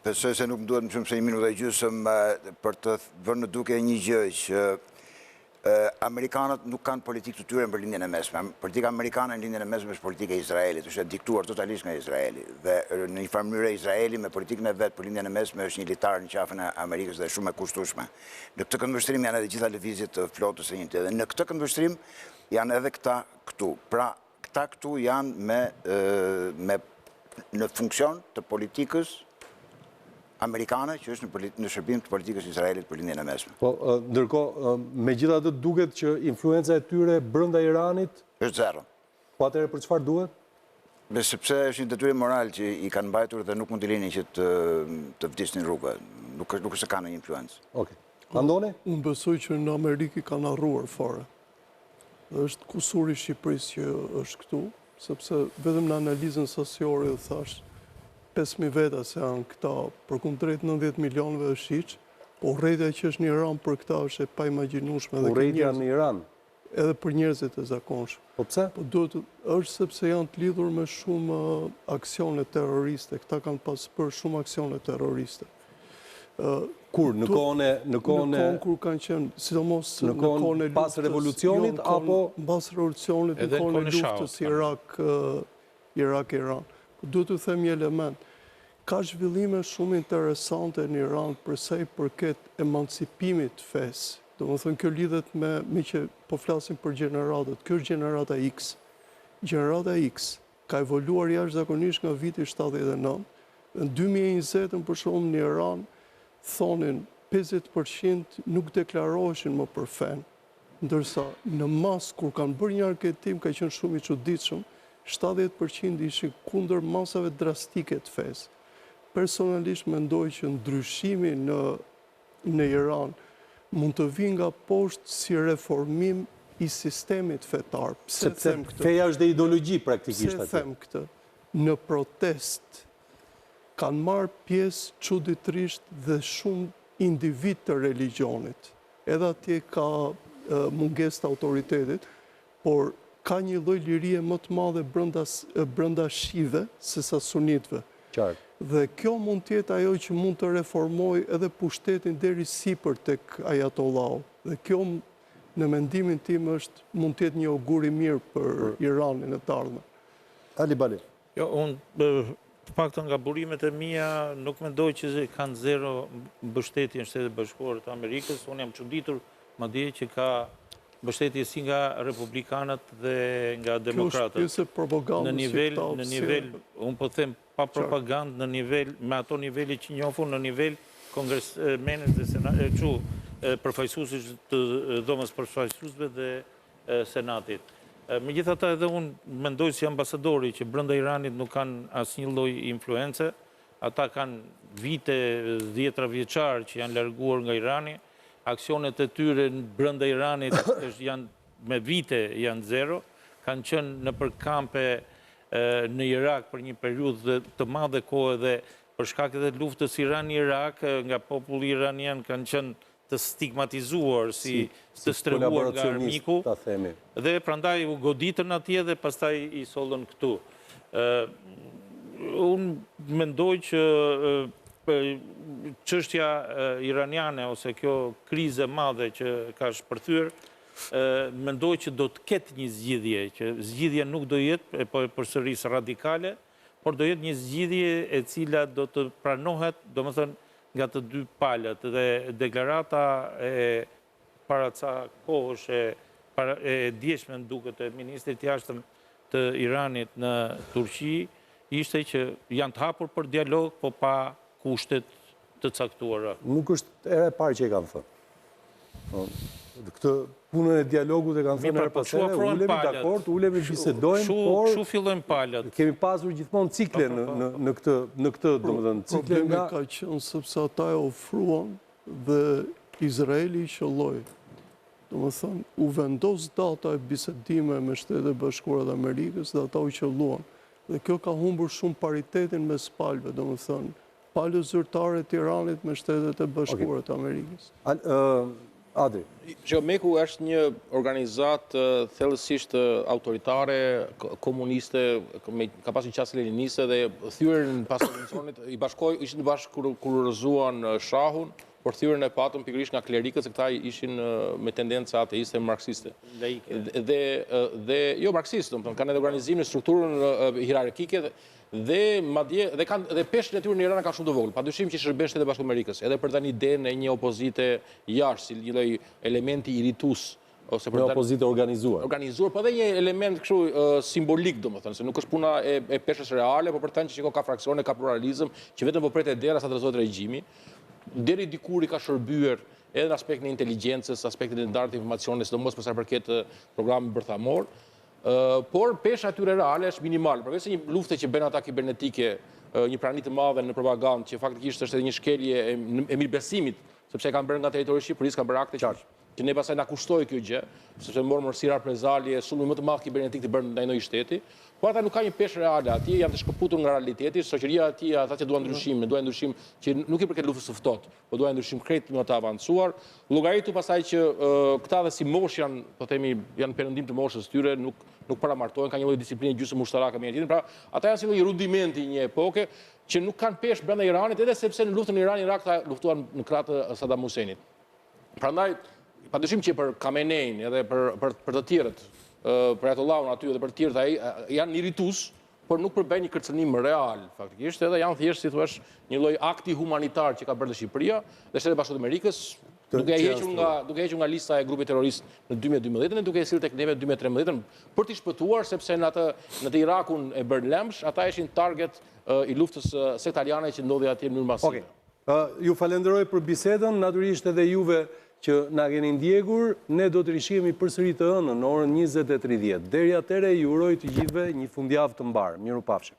Besoj se nuk më duhet më shumë se një minutë e gjysmë për të vënë në dukje një gjë që amerikanët nuk kanë politikë të tyre për Lindjen e Mesme. Politika amerikane në Lindjen e Mesme është politika e Izraelit, është e diktuar totalisht nga Izraeli. Dhe në një farë mënyre Izraeli me politikën e vet për Lindjen e Mesme është një litar në qafën e Amerikës dhe shumë e kushtueshme. Në këtë këndvështrim janë edhe gjitha lëvizjet të flotës e një të dhe në këtë këndvështrim janë edhe këta këtu. Pra, Këta këtu janë me me në funksion të politikës amerikane që është në në shërbim të politikës Izraelit për Lindjen e Mesme. Po, ndërkohë, megjithatë duket që influenca e tyre brenda Iranit është zero. Po atëherë për çfarë duhet? Be sepse është një detyrim moral që i kanë mbajtur dhe nuk mund t'i linin që të të vdisnin rrugëve. Nuk është nuk është se kanë një influencë. Okej. Andoni? Unë besoj që në Amerikë i kanë harruar fare. Dhe është kusuri i Shqipërisë që është këtu, sepse vetëm në analizën sasiore ju thashë, 5.000 veta se janë këta, përkundrejt 90 milionëve është hiç, po urrejtja që është në Iran për këta është e paimagjinueshme. Urrejtja në Iran? Edhe për njerëzit e zakonshëm. Po pse? Po duhet, është sepse janë të lidhur me shumë aksione terroriste, këta kanë pas bërë shumë aksione terroriste. Kur, në kohën e... Në kohën e... kur kanë qenë, sidomos në kohën e luftës... Pas revolucionit, jo, apo... Pas revolucionit, në kohën e luftës Irak, Irak, Iran. Po duhet të them një element. Ka zhvillime shumë interesante në Iran për sa i përket emancipimit të fesë. Domethënë, kjo lidhet me, meqë po flasim për gjeneratat. Kjo është gjenerata X. Gjenerata X ka evoluar jashtëzakonisht nga viti 79. Në 2020-ën për shembull në Iran thonin 50% nuk deklaroheshin më për fenë, ndërsa në masë kur kanë bërë një anketim ka qenë shumë i çuditshëm, 70% ishin kundër masave drastike të fesë. Personalisht mendoj që ndryshimi në në Iran mund të vijë nga poshtë si reformim i sistemit fetar. Pse Sepse them këtë? Feja është dhe ideologji praktikisht atje. Pse them këtë? Në protestë kanë marrë pjesë çuditërisht dhe shumë individë të religjionit. Edhe atje ka mungesë të autoritetit, por ka një lloj lirie më të madhe brenda brenda shive sesa sunitëve. Qartë. Dhe kjo mund të jetë ajo që mund të reformojë edhe pushtetin deri sipër tek Ajatollahu. Dhe kjo në mendimin tim është mund të jetë një ogur i mirë për Iranin në të ardhmen. Alibali. Jo, unë të paktën nga burimet e mia nuk mendoj që kanë zero mbështetje në Shtetet e Bashkuara të Amerikës. Unë jam çuditur madje që ka mbështetje si nga republikanët dhe nga demokratët. Kjo është pjesë e propagandës në nivel, në nivel, unë po them pa propagandë në nivel, me ato nivele që njoh unë në nivel kongresmenësh dhe sena, çu, përfaqësuesish të dhomës përfaqësuesve dhe Senatit. Megjithatë edhe unë mendoj si ambasadori që brenda Iranit nuk kanë asnjë lloj influence, ata kanë vite dhjetra vjeçar që janë larguar nga Irani, aksionet e tyre brenda Iranit janë me vite janë zero, kanë qenë nëpër kampe në Irak për një periudhë të madhe kohe dhe për shkak edhe luftës Iran-Irak nga populli iranian kanë qenë të stigmatizuar si të strehuar nga armiku dhe prandaj u goditën atje dhe pastaj i sollën këtu. Unë mendoj që çështja iraniane ose kjo krizë e madhe që ka shpërthyer, mendoj që do të ketë një zgjidhje, që zgjidhja nuk do jetë, e po e përsëris radikale, por do jetë një zgjidhje e cila do të pranohet, domethënë nga të dy palët dhe deklarata e para ca kohësh e para e djeshme më duket e ministrit të jashtëm të Iranit në Turqi ishte që janë të hapur për dialog, po pa kushtet të caktuara. Nuk është hera e parë që e kanë thënë. Këtë punën e dialogut e kanë thënë herë po pas here, ulemi dakord, ulemi bisedojmë, por Kështu fillojnë palët. Kemi pasur gjithmonë cikle po, po, po. në këtë në këtë, domethënë, cikle nga Problemi ka qenë sepse ata e ofruan dhe Izraeli i qëlloi. Domethënë, u vendos data e bisedimeve me Shtetet e Bashkuara të Amerikës dhe ata u qëlluan. Dhe kjo ka humbur shumë paritetin mes palëve, domethënë, palës zyrtare të Iranit me Shtetet e Bashkuara të Amerikës. Adri. Shiko, MEK-u është një organizatë thellësisht autoritare, komuniste, ka pasur një qasje leniniste dhe thyerjen pas revolucionit i bashkoi, ishin bashkë kur kur rrëzuan shahun, por thyerjen e patën pikërisht nga klerikët se këta ishin me tendenca ateiste marksiste. Laike. Dhe dhe jo marksistë, domethënë kanë edhe organizimin, strukturën hierarkike dhe Dhe madje dhe kanë dhe peshën e tyre në Iran e kanë shumë të vogël. Padyshim që shërben Shtetet e Bashkuara të Amerikës, edhe për të dhënë idenë e një opozite jashtë, si një lloj elementi irritues ose për të dhënë opozitë e organizuar. Organizuar, po edhe një element kështu simbolik, domethënë, se nuk është puna e, e peshës reale, por për të thënë që shiko ka fraksione, ka pluralizëm, që vetëm po pret te dera sa të rrëzohet regjimi. Deri dikur i ka shërbyer edhe në aspektin e inteligjencës, aspektin e ndarjes të informacionit, sidomos për sa i përket programit bërthamor. Por pesha e tyre reale është minimale, përveç se një lufte që bëjnë ata kibernetike, një prani të madhe në propagandë që faktikisht është edhe një shkelje e mirëbesimit, sepse e kanë bërë nga territori i Shqipërisë, kanë bërë akte që që ne pastaj na kushtoi kjo gjë, sepse morëm mori reprezalje, sulmi më të madh kibernetik të bërë ndaj ndonjë shteti, por ata nuk kanë një peshë reale atje, janë të shkëputur nga realiteti, shoqëria atje, ata që duan ndryshim, duan ndryshim që nuk i përket luftës së ftohtë, po duan ndryshim krejt më të avancuar. Llogaritu pastaj që këta dhe si moshë janë, po themi, janë në perëndim të moshës tyre, nuk nuk paramartohen, kanë një lloj disipline gjysmë ushtarake me njëri-tjetrin, pra ata janë si lloj rudimenti i një epoke që nuk kanë peshë brenda Iranit, edhe sepse në luftën Iran-Irak ata luftuan në krah të Saddam Husseinit. Prandaj, padyshim që për Khamenein edhe për për për të tjerët, për Ayatollahun aty edhe për të tjerët ai janë irritues, por nuk përbëjnë një kërcënim real, faktikisht, edhe janë thjesht, si thua, një lloj akti humanitar që ka bërë dhe Shqipëria dhe Shtetet e Bashkuara të Amerikës, duke e hequr nga duke e hequr nga lista e grupit terrorist në 2012-ën e duke e sjellë tek neve 2013-ën për t'i shpëtuar sepse në atë në të Irakun e bërë lëmsh, ata ishin target i luftës sektariane që ndodhi atje në mënyrë masive. Okej. Ju falenderoj për bisedën, natyrisht edhe juve që na keni ndjekur, ne do të rishihemi përsëri të hënën në orën 20:30. Deri atëherë ju uroj të gjithëve një fundjavë të mbarë. Mirupafshim.